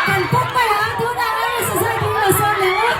Kan pawm mai a, tunah RS a zai ding lo sawn leh a.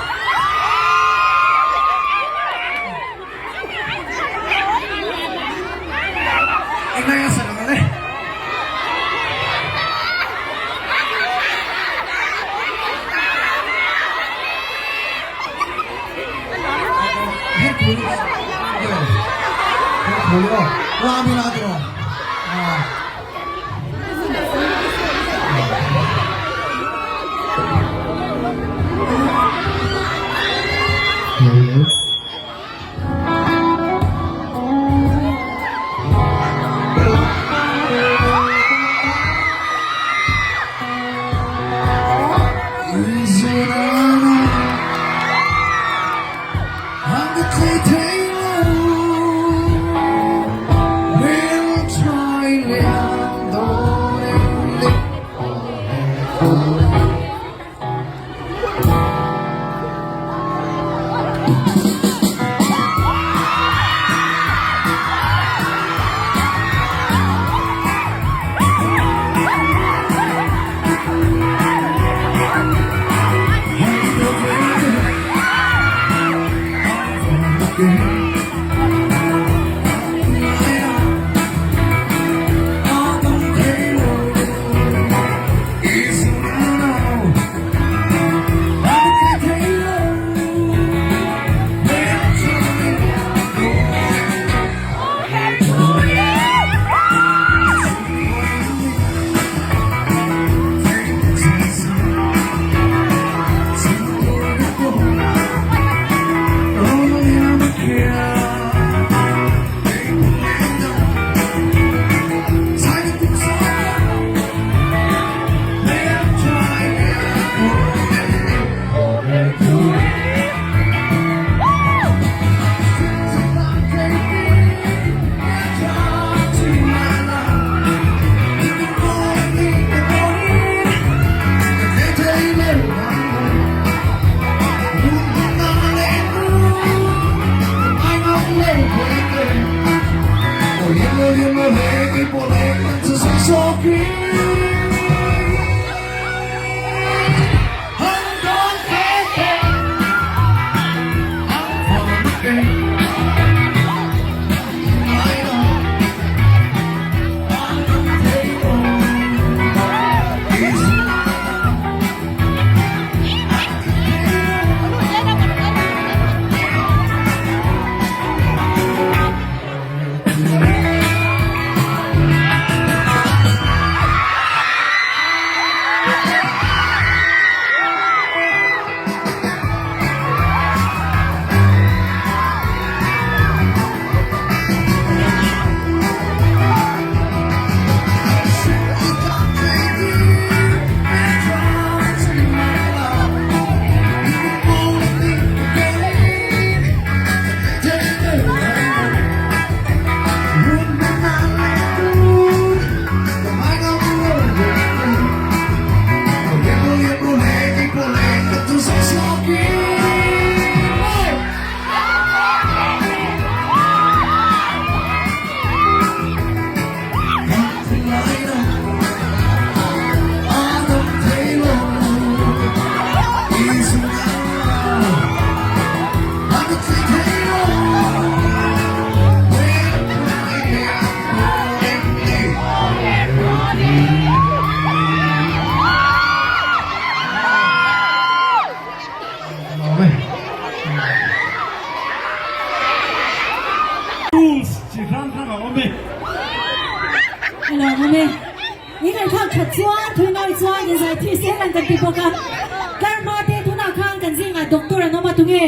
Tools chi hrang hrang a awm e. A lawm awm e. I ngaihthlak that chuan thuinawi chuan in zai thi sel ang kan ti bawk a. Karma te tunah khan kan zingah doctor an awm a tunge?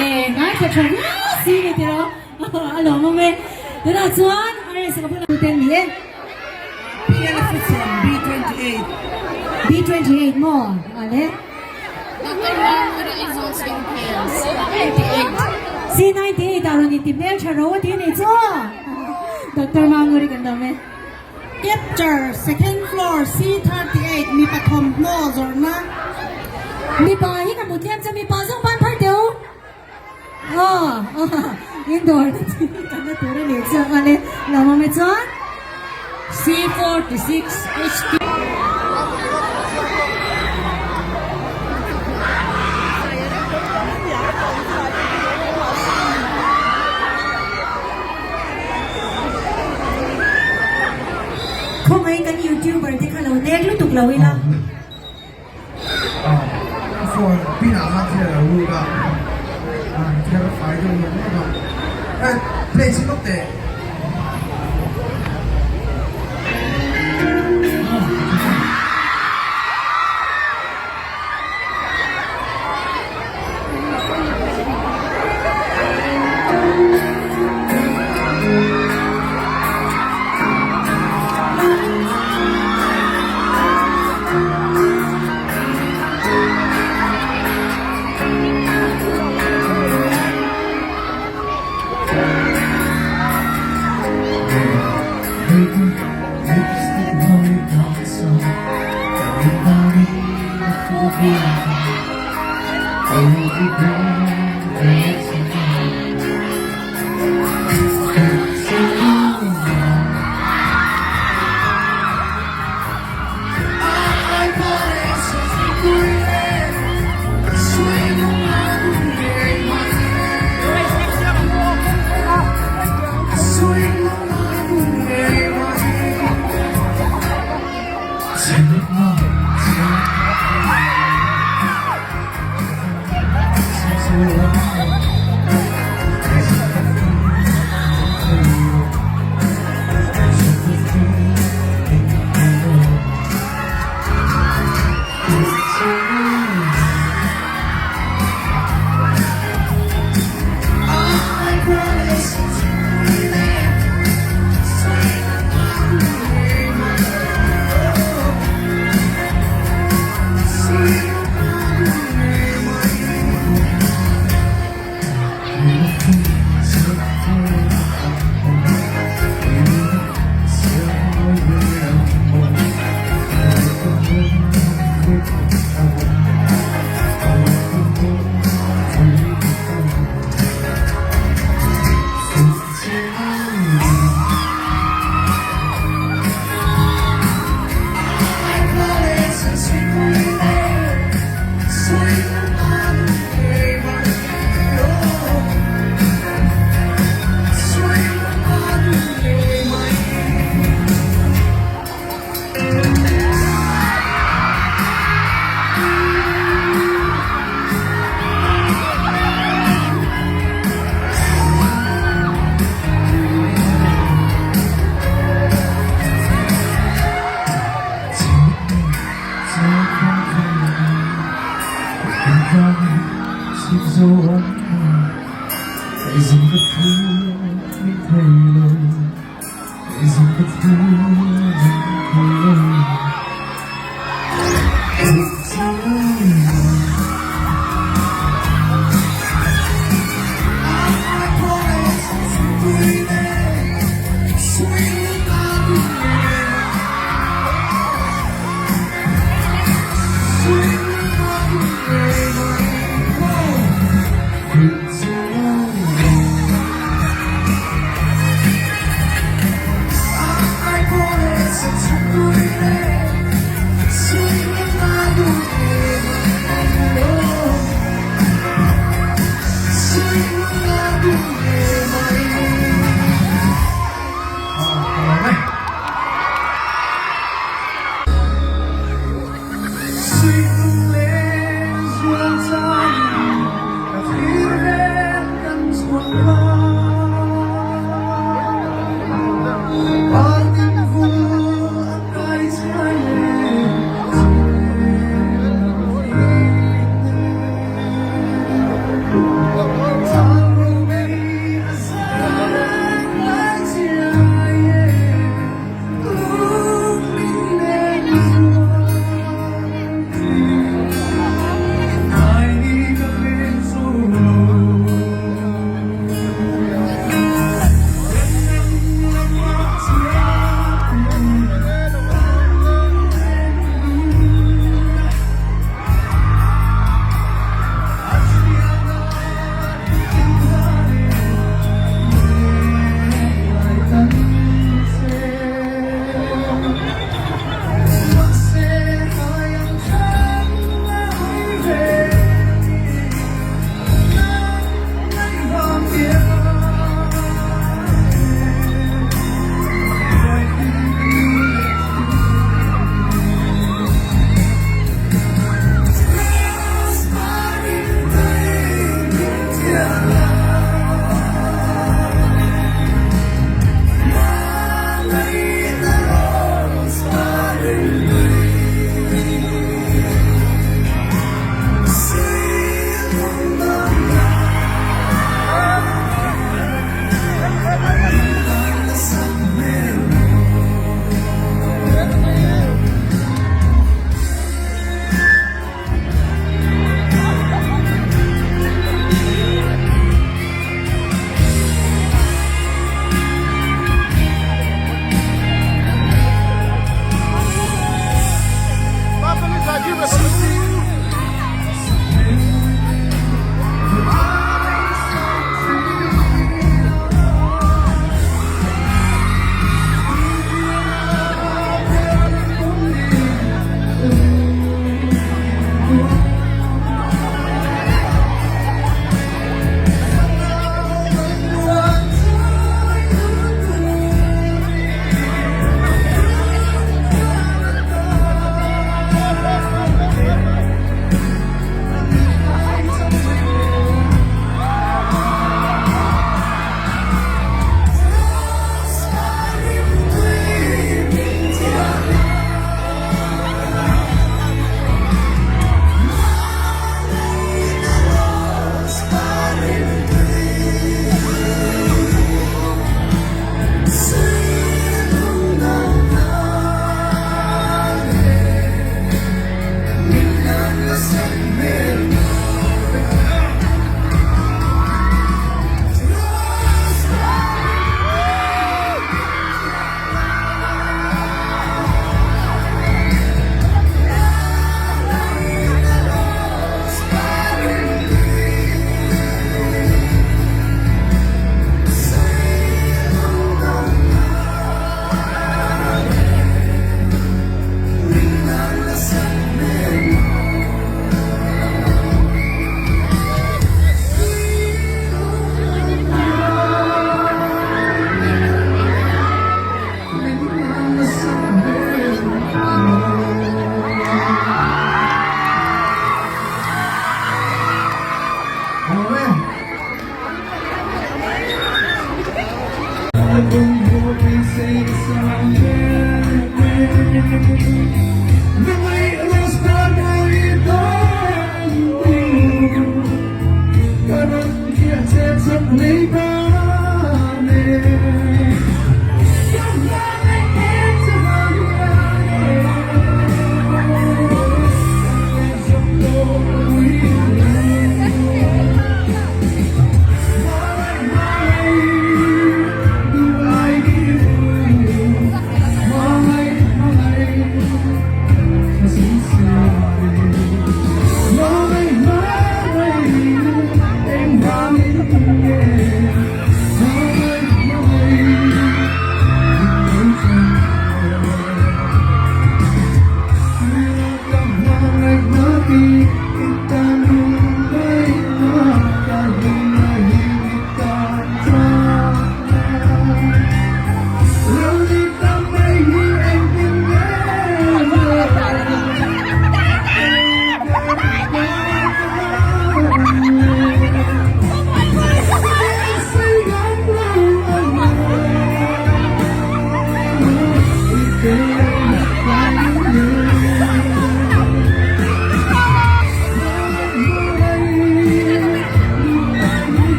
E ngaithla tha viau si ni tiraw? A lawm awm e. Tunah chuan RS ka bulah ten ni e. PL Futsal B28. B28 maw? Ale. Doctor Mahmood Aizawl Swing Players C98. C98 ah rawn inti hmel tha ro a ti a nih chu. Doctor Mahmood i kan dawm e. Capture second floor C38 mipa thawmhnaw zawrhna. Mipa hi ka hmu tlem che mipa zawng ban phar teh u. Aw. Indoor na thil kan la tur a nih chu ang ale lawmawm e chuan. C46 HT. Khawngaih kan youtuber te kha lo nek lutuk lo ila. Phone pin ah khan thil a lo lut a, an kher fai deuh nawk nawk a, eh play chhin lawk teh.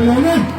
Ole,